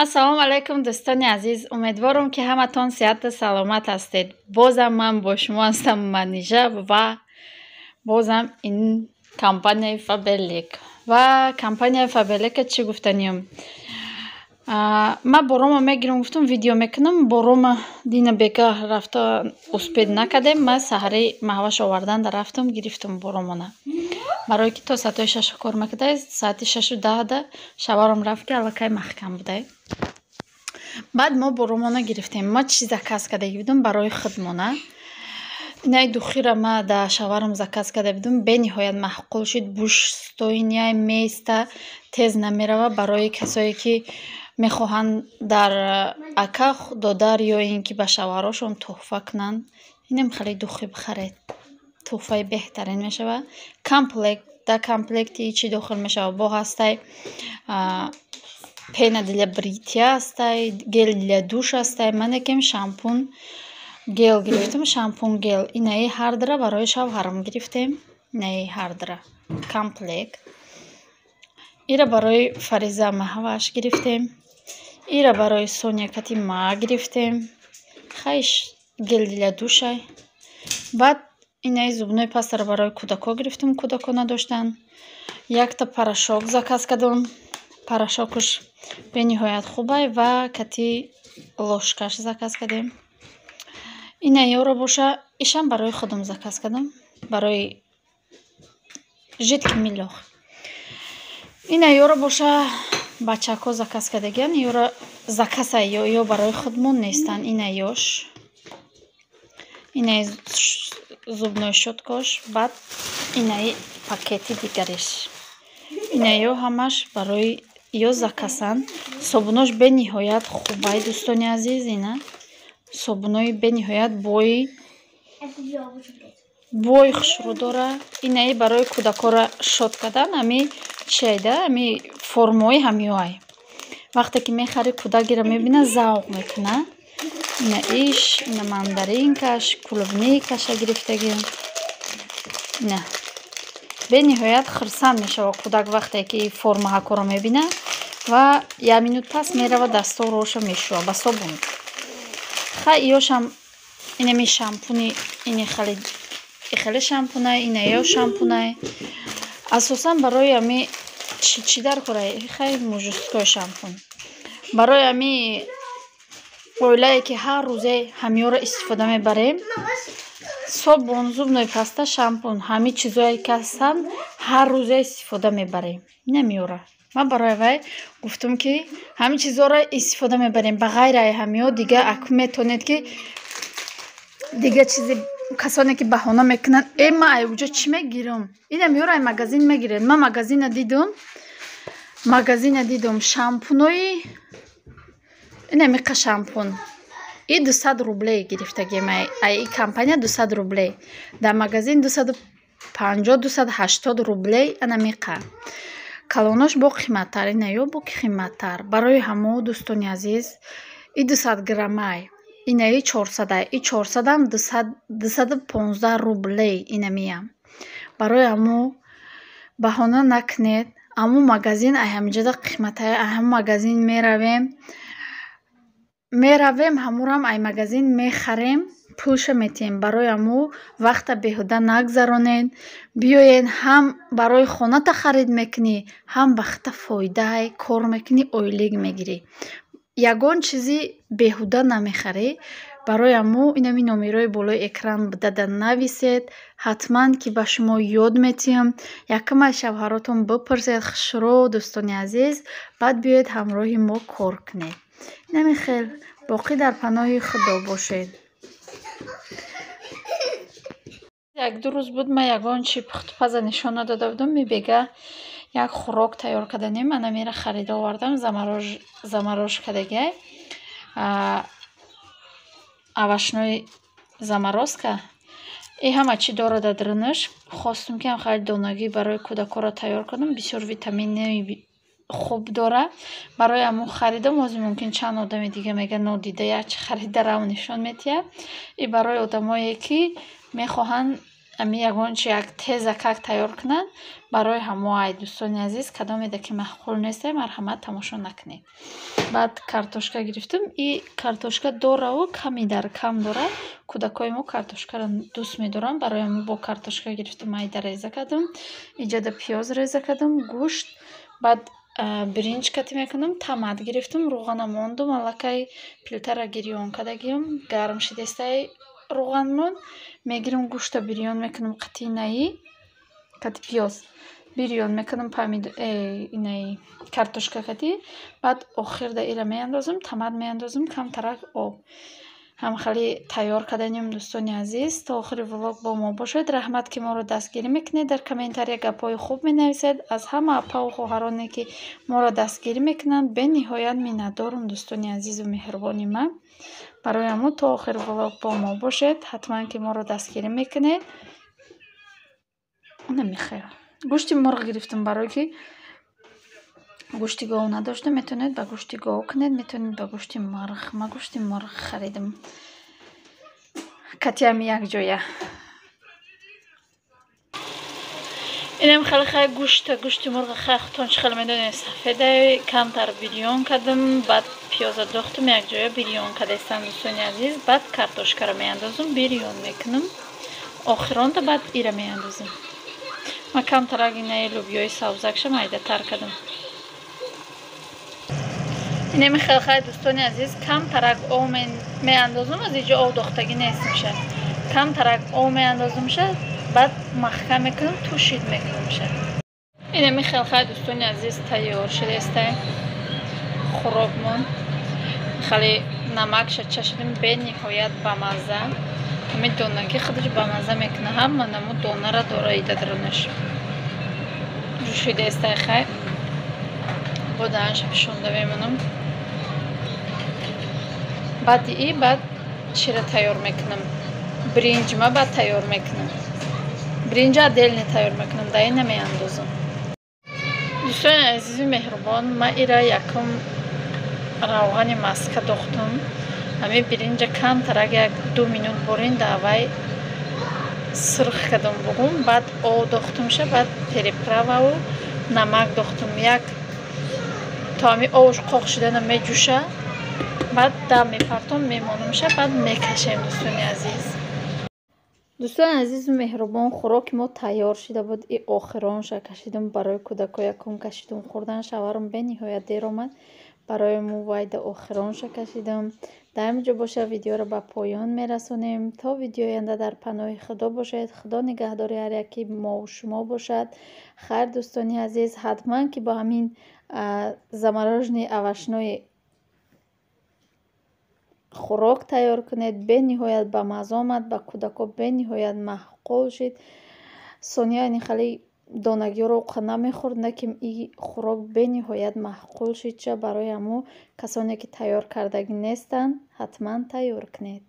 Ассалому алайкум, дӯстони азиз. Умедворам, ки ҳаматон сиҳату саломат ҳастед. Бозам ман бо шумо ҳастам, Манижа, ва бозам ин компанияи Фаберлик. Ва компанияи Фаберлика чӣ гуфтаниям? Ман борома мегирам, гуфтам, видео мекунам. Борома дина бега рафта успеть накардем. Ман саҳари маҳваш овардан рафтам, гирифтам боромона. Барое ки то соатҳои 6 кор мекарда, соати 6:10-да шаварам рафт, ки аллакай маҳкам будай. Баъд мо боромона гирифтем. Ма чӣ заказ кардаги будам барои худмона? Инаи духира ма да шаварам заказ карда будам, бениҳоят маъқул шуд. Буш стойкий меиста, тез намерава. Барои касое ки мехоҳанд дар ака, додар ё ин ки ба шавҳарошон тӯҳфа кунанд, инам хеле духи бихаред, тӯҳфаи беҳтарин мешавад. Комплект, дар комплекти чӣ дохил мешавад? Бо ҳастай пена для бритья, ҳастай гель для душ, ҳастай. Ман якем шампун гель гирифтам, шампун гель. Инаи ҳардра барои шавҳарам гирифтем, инаи ҳардра комплект. Ира барои Фариза Маҳваш гирифтем, ира барои Соня кати ма гирифтем. Хайш, гель для душай. Баъд инаи зубной пастаро барои кӯдако гирифтам, кӯдако надоштанд. Якта порошок заказ кардам, порошокаш бениҳоят хубай ва кати ложкаш заказ кардем. Инаёро боша, ишам барои худам заказ кардам, барои жидкий мыло. Инаёро боша бачаҳко заказ кардагиан, ёро заказа ё барои худмон нестанд. Инаёш, инаи зубной щёткаш, баъд инаи пакети дигариш. Инаё ҳамаш барои ё заказанд. Собунош бениҳоят хубай, дӯстони азиз. Ина собунои бениҳоят бӯи хушрӯ дора. Инаи барои кӯдакҳоро шод кардан, ами чиайда, ами формаҳои ҳамиёай. Вақте ки мехарӣ, кӯдак ира мебина, завқ мекуна. Ина иш, ина мандаринкаш, клубникаша гирифтагим. Ина бениҳоят хурсанд мешавад кӯдак, вақте ки формаҳакҳоро мебина, ва як минут пас мерава, дастороша мешӯва ба собун. Хай, ёшам инами шампуни, ини хеле шампунай, инаё шампунай. Асосан барои ами чӣ дар корай? Хай, мужской шампун. Барои ами оилае ки ҳар рӯзе ҳамиёро истифода мебарем: собун, зубной паста, шампун, ҳамин чизое ки ҳастанд, ҳар рӯзе истифода мебарем инамиёра. Ман барои вай гуфтам, ки ҳамин чизҳоро истифода мебарем, ба ғайр ай ҳамиё дига акун метавонед ки дига чизе. Касоне ки баҳона мекунанд: «Э, ман ай уҷо чӣ мегирам?» Инамиёро ай магазин мегиред. Ман магазина дидум, шампунои инамиқа шампун и 200 рублей гирифтагим ай и компания, 200 рублей. Дар магазин 250, 280 рублей. Анамиқа калонош бо қиматтар, инаё бо қиматтар. Барои ҳамо, дӯстони азиз, и 200 граммай, инаи 400-ай, и 400-ам 215 рублей инамиям. Барои ҳамо баҳона накунед: «Аму магазин ай ҳамиҷода қиматае, ай ҳамун магазин меравем, ҳамурам ай магазин мехарем, пулша метиҳем». Барои ҳаму вақта беҳуда нагзаронед, биёед. Ҳам барои хоната харид мекунӣ, ҳам ба худта фоидаи, кор мекунӣ, ойлик мегирӣ, ягон чизи беҳуда намехарӣ. Барои ҳаму инами номерои болои экран дада нависед, ҳатман ки ба шумо ёд метиҳам. Якум аз шавҳаротон бипурсед хушрӯ, дӯстони азиз, баъд биёед ҳамроҳи мо кор кунед. Инами хел, боқӣ дар паноҳи Худо бошед. Як-ду рӯз буд, ман ягон чи пухтупаза нишон надода будам. Мебега як хӯрок тайёр карданем, анамира харида овардам, заморож кардагиай, овощной заморозка. И ҳама чӣ дорад дар дарунаш. Хостум, ки хеле донагӣ барои кӯдакҳоро тайёр кунам, бисёр витамини хуб дора. Барои ҳамон харидам. Ҳозир мумкин чанд одами дига мегӯянд: «Нодида як чи харида, рав нишон метиҳад». И барои одамое ки мехоҳанд Ами ягон чи як тезакак тайёр кунанд, барои ҳамо ай, дӯстони азиз, кадомеда ки маъқул несте, марҳамат, тамошо накунед. Баъд картошка гирифтам. И картошка дораву ками дар кам дора. Кӯдакҳои мо картошкаро дӯст медоранд, барои ҳамо бо картошка гирифтам, майда реза кардам. Иҷода пиёз реза кардам, гӯшт, баъд биринҷ катӣ мекунам, тамат гирифтам, рӯғана мондум, аллакай плитара гирён кардагиам, гарм шидестай рӯғанмон. Мегирам, гӯшта бирён мекунам, қати инаи, кати пиёз бирён мекунам, инаи картошка кати. Баъд охирда ира меандозам, тамат меандозам, камтарак об. Ҳамхеле тайёр карданем, дӯстони азиз. То охири влог бо мо бошед. Раҳмат, ки моро дастгирӣ мекунед, дар комментария гапҳои хуб менависед. Аз ҳама апаву хоҳароне, ки моро дастгирӣ мекунанд, бениҳоят миннатдорам, дӯстони азизу меҳрубони ман. Барои ҳамо то охири влог бо мо бошед, ҳатман ки моро дастгирӣ мекунед. Намехоҳам. Гӯшти мурғ гирифтам, барое ки гӯшти гов надоштам. Метавонед ба гӯшти гов кунед, метавонед ба гӯшти мурғ. Ма гӯшти мурғ харидам. Катиам якҷоя. Инам хеле хай гӯшта, гӯшти мурғ хай худтон чӣ хеле медонед, сафеда камтар бирён кардам, баъд пиёза дохтам, якҷоя бирён кардастам, дӯстони азиз. Баъд картошкаро меандозам, бирён мекунам. Охиронда баъд ира меандозам. Ма камтарак инаи лӯбиёи сабзакша майдатар кардам. Инами хеле хай, дӯстони азиз, камтарак об меандозам, аз иҷо об дохтагӣ нест меша. Камтарак об меандозамша, баъд маҳкам мекунам, тушид мекунамша. Инами хеле хай, дӯстони азиз, тайёр шудастай хӯрокмон. Хеле намакша чашидим, бениҳоят бамазза. Ҳамин донагӣ худаш бамазза мекунад, ҳама намуд донара дора ида дарунаш. Ҷӯшидастай хай. Бо даҳанша пишонда мемонам. Баъди и баъд чира тайёр мекунам? Биринҷма баъд тайёр мекунам. Биринҷа отдельно тайёр мекунам, дар ин намеандозам. Дӯстони азизу меҳрубон, ман ира якум равғани маска дохтум. Ҳамин биринҷа камтарак як 2 минут борин давай сирх кардам бугум, баъд об дохтумша, баъд переправаву намак дохтум. Як то ҳамин обш қоқ шудана меҷӯша, баъд дам мепартом, мемонамша, баъд мекашем, дӯстони азиз. Дӯстони азизу меҳрубон, хӯроки мо тайёр шида буд. И охиронша кашидам барои кӯдако, якум кашидам хӯрдан. Шавҳарам бениҳоят дер омад, барои мо вайда охиронша кашидам. Дар ҳамин ҷо боша видеоро ба поён мерасонем. То видеои оянда дар паноҳи Худо бошед. Худо нигаҳдори ҳар яки мову шумо бошад. Хайр, дӯстони азиз, ҳатман ки бо ҳамин замороженный овощной хӯрок тайёр кунед. Бениҳоят бамазза омад, ба кӯдако бениҳоят маъқул шид. Сония ини хеле донагиҳоро уқа намехӯрд, лекин и хӯрок бениҳоят маъқул шид. Ча барои ҳамо касоне ки тайёр кардагӣ нестанд, ҳатман тайёр кунед.